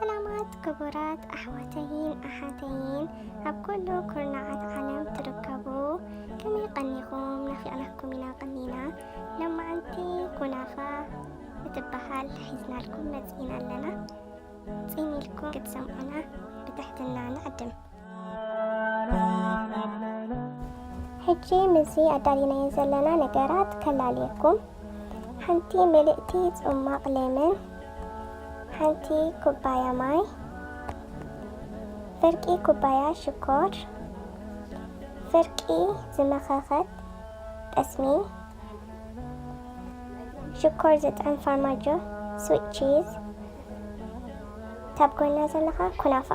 ሰላማት ክቡራት ኣሕዋተይን ኣሓተይን ኣብ ኩሉ ኩርናዓት ዓለም ትርከቡ፣ ከመይ ቀኒኹም? ናፊቕናኩም ኢና ቀኒና። ሎማዓንቲ ኩናፋ እትበሃል ሒዝናልኩም መጺእና ኣለና። ጽን ኢልኩም ክትሰምዑና ብትሕትና ንዕድም። ሕጂ ምስዚ ኣዳሊናዮ ዘለና ነገራት ከላልየኩም። ሓንቲ ምልእቲ ጽማቕ ሌመን፣ ሓንቲ ኩባያ ማይ፣ ፍርቂ ኩባያ ሽኮር፣ ፍርቂ ዝመኸኸት ጠስሚ፣ ሽኮር ዝጥዕም ፋርማጆ፣ ስዊት ቺዝ፣ ታብ ጎና ዘለኻ ኩናፋ።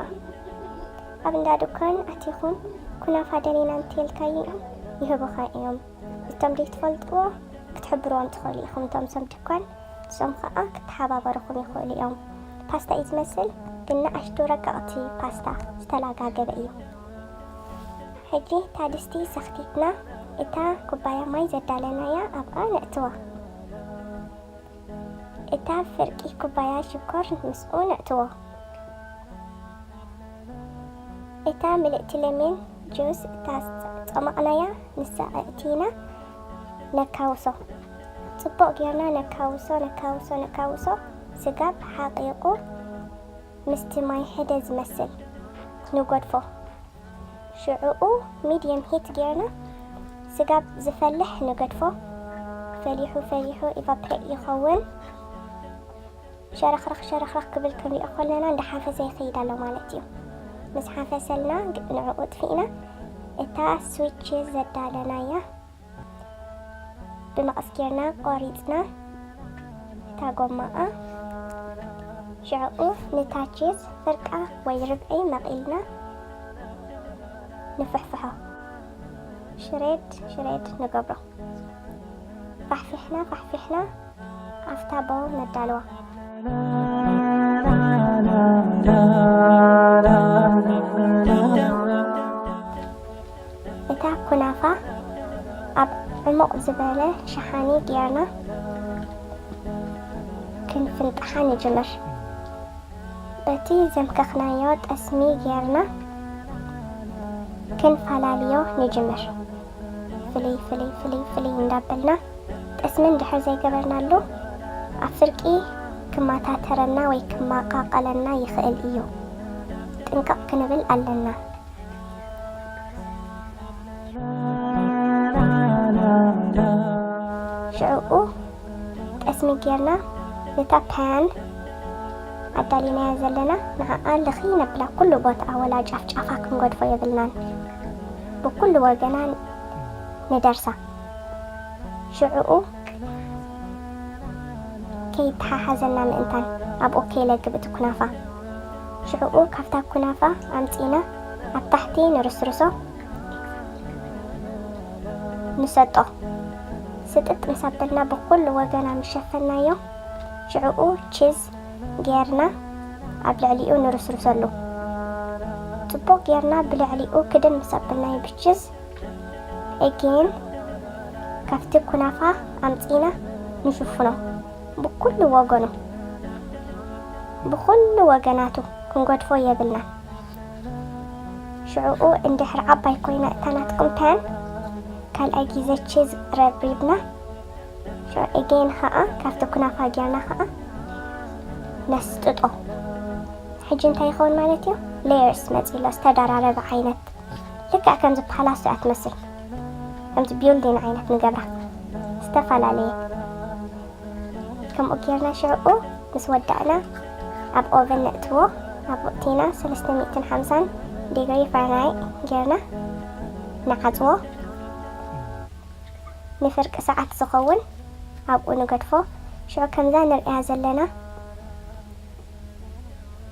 ኣብ እንዳ ድኳን ኣቲኹም ኩናፋ ደሊና እንተልካዮም ይህቡኻ እዮም። እቶም ዘይትፈልጥዎ ክትሕብርዎም ትኽእሉ ኢኹም። እቶም ሰብ ድኳን ንሶም ኸኣ ክተሓባበሩኹም ይኽእሉ እዮም። ፓስታ እዩ ዝመስል፣ ግን ንኣሽቱ ረቀቕቲ ፓስታ ዝተላጋገበ እዩ። ሕጂ እታ ድስቲ ሰኽቲትና፣ እታ ኩባያ ማይ ዘዳለናያ ኣብኣ ነእትዋ። እታ ፍርቂ ኩባያ ሽኮር ምስኡ ነእትዎ። እታ ምልእቲ ለሚን ጁስ፣ እታ ጸማቕናያ፣ ንሳ ኣእቲና ነካውሶ። ጽቡቕ ጌርና ነካውሶ፣ ነካውሶ፣ ነካውሶ። ስጋብ ሓቒቑ ምስቲ ማይ ሕደ ዝመስል ንጎድፎ። ሽዑኡ ሚድየም ሂት ጌርና ስጋብ ዝፈልሕ ንገድፎ። ፈሊሑ፣ ፈሊሑ ኢቫፖሬት ይኸውን። ሸረኽረኽ፣ ሸረኽረኽ ክብል ክንሪኦ ከለና እንዳሓፈሰ ይኸይድ ኣሎ ማለት እዩ። ምስ ሓፈሰልና ግ-፣ ንዕኡ ጥፊእና እታ ስዊት ቺዝ ዘዳለናያ ብመቐስ ጌርና ቆሪጽና እታ ጎማኣ፣ ሽዕኡ ንታ ቺዝ ፍርቃ ወይ ርብዒ መቒልና ንፍሕፍሖ። ሽሬድ ሽሬድ ንገብሮ። ፋሕፊሕና ፋሕፊሕና ኣብታ ቦል ነዳልዋ። እታ ኩናፋ ኣብ ዕሙቕ ዝበለ ሸሓኒ ጌርና ክንፍንጥሓ ንጅምር። በቲ ዘምከኽናዮ ጠስሚ ጌርና ክንፈላልዮ ንጅምር። ፍልይ ፍልይ ፍልይ ፍልይ እንዳበልና፣ ጠስሚ እንድሕር ዘይገበርናሉ፣ ኣብ ፍርቂ ክመታተረና ወይ ክመቓቐለና ይኽእል እዩ። ጥንቅቕ ክንብል ኣለና። ሽዕኡ ጠስሚ ጌርና ነታ ፓን ኣዳሊናያ ዘለና ንዓኣ ልኺ ነብላ። ኩሉ ቦታኣ ወላ ጫፍ ጫፋ ክንገድፎ የብልናን። ብኩሉ ወገና ንደርሳ። ሽዕኡ ከይተሓሓዘና ምእንታን ኣብኡ ከይለግብ እቲ ኩናፋ። ሽዕኡ ካብታ ኩናፋ ኣምጺና ኣብ ታሕቲ ንርስርሶ፣ ንሰጦ። ስጥጥ ምስ ኣበልና ብኹሉ ወገና ምስ ሸፈናዮ፣ ሽዕኡ ቺዝ ጌርና ኣብ ልዕሊኡ ንርስርሰሉ። ጽቡቕ ጌርና ብልዕሊኡ ክድን ምስ ኣበልናዮ ብቺዝ፣ ኤጌን ካብቲ ኩናፋ ኣምጺና ንሽፍኖ። ብኩሉ ወገኑ፣ ብኩሉ ወገናቱ ክንገድፎ የብልናን። ሽዕኡ እንድሕር ዓባይ ኮይና እታ ናትኩም ፓን፣ ካልኣይ ግዜ ቺዝ ረብሪብና፣ ሽዑ ኤጌን ኸኣ ካብቲ ኩናፋ ጌርና ኸኣ ነስጥጦ። ሕጂ እንታይ ይኸውን ማለት እዩ? ሌየርስ መጺእ ኣሎ፣ ዝተደራረበ ዓይነት። ልክዕ ከምዚ ፓላሶ እያ ትመስል። ከምዚ ቢልዲን ዓይነት ንገብራ። ዝተፈላለየ። ከምኡ ጌርና ሽዕኡ ምስ ወዳእና ኣብ ኦቨን ነእትዎ። ኣብ ወቕቲና ሰለስተ ሚእትን ሓምሳን ዲግሪ ፋራናይት ጌርና ንዓጽዎ። ንፍርቂ ሰዓት ዝኸውን ኣብኡ ንገድፎ። ሽዑ ከምዛ ንርእያ ዘለና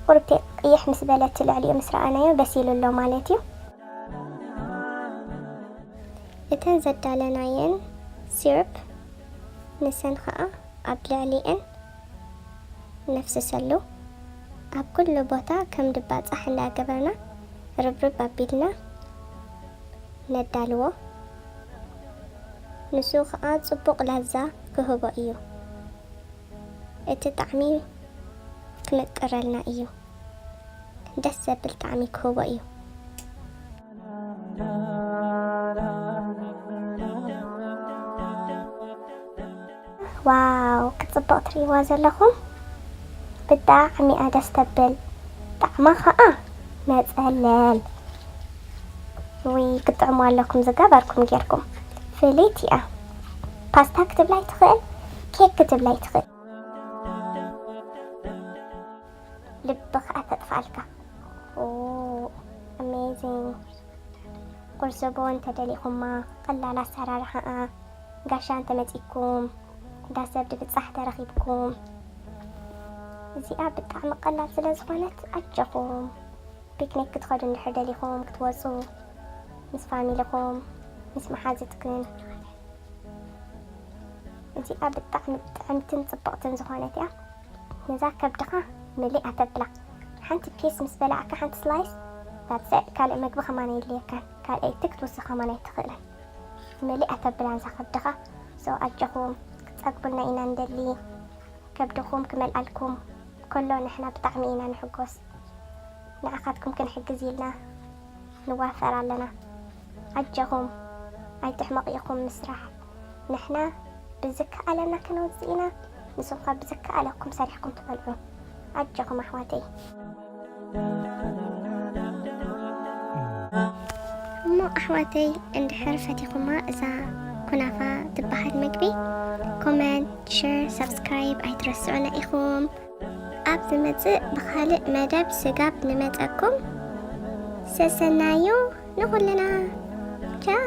ቁርብቲ ቅይሕ ምስ በለት ልዕሊኡ ምስ ረኣናዮ በሲሉ ኣሎ ማለት እዩ። እተን ዘዳለናየን ሲሩፕ ንሰን ኸኣ ኣብ ልዕሊኤን ነፍስሰሉ። ኣብ ኩሉ ቦታ ከም ድባጻሕ እንዳገበርና ርብርብ ኣቢልና ነዳልዎ። ንሱ ኸኣ ጽቡቕ ላዛ ክህቦ እዩ። እቲ ጣዕሚ ክምቅረልና እዩ። ደስ ዘብል ጣዕሚ ክህቦ እዩ። ዋው፣ ክጽብቕ ትርእይዋ ዘለኹም። ብጣዕሚ እያ ደስ ተብል። ጣዕማ ኸኣ መጸለል። ውይ፣ ክትጥዕሙ ኣለኩም ዝገበርኩም ጌርኩም። ፍልይቲ እያ። ፓስታ ክትብላ ይትኽእል፣ ኬክ ክትብላ ይትኽእል። ልቢ ኸኣ ተጥፋልካ። ኦ፣ ኣሜዚንግ። ቁርሲ ቦ እንተደሊኹማ፣ ቀላል ኣሰራርሓኣ፣ ጋሻ እንተመጺኩም፣ ዳሰብ ድብጻሕ ተረኺብኩም። እዚኣ ብጣዕሚ ቀላል ስለ ዝኾነት፣ ኣጆኹም። ፒክኒክ ክትኸዱ እንድሕር ደሊኹም ክትወጹ፣ ምስ ፋሚሊኹም፣ ምስ መሓዝትክን። እዚኣ ብጣዕሚ ጥዕምትን ጽብቕትን ዝኾነት እያ። ነዛ ከብድኻ ምልእ ኣተብላ። ሓንቲ ፒስ ምስ በላዕካ፣ ሓንቲ ስላይስ፣ that's it። ካልእ መግቢ ከማን የድልየካን። ካልኣይቲ ክትውስኽ ከማን ኣይትኽእልን። ምልእ ኣተብላ ነዛ ከብድኻ። So ኣጆኹም፣ ክትጸግቡልና ኢና እንደሊ። ከብድኹም ክመልኣልኩም ከሎ ንሕና ብጣዕሚ ኢና ንሕጎስ። ንዓኻትኩም ክንሕግዝ ኢልና ንዋፈር ኣለና። ኣጆኹም፣ ኣይትሕመቑ ኢኹም ምስራሕ። ንሕና ብዝከኣለና ክነውጽእ ኢና፣ ንስኹም ከኣ ብዝከኣለኩም ሰሪሕኩም ትበልዑ። ኣጆኹም ኣሕዋተይ። እሞ ኣሕዋተይ፣ እንድሕር ፈቲኹማ እዛ ኩናፋ ትበሃል መግቢ፣ ኮመንት፣ ሸር፣ ሳብስክራይብ ኣይትረስዑና ኢኹም። ኣብ ዝመጽእ ብኻልእ መደብ ስጋብ ንመጸኩም፣ ሰሰናዩ ንኹልና። ቻው።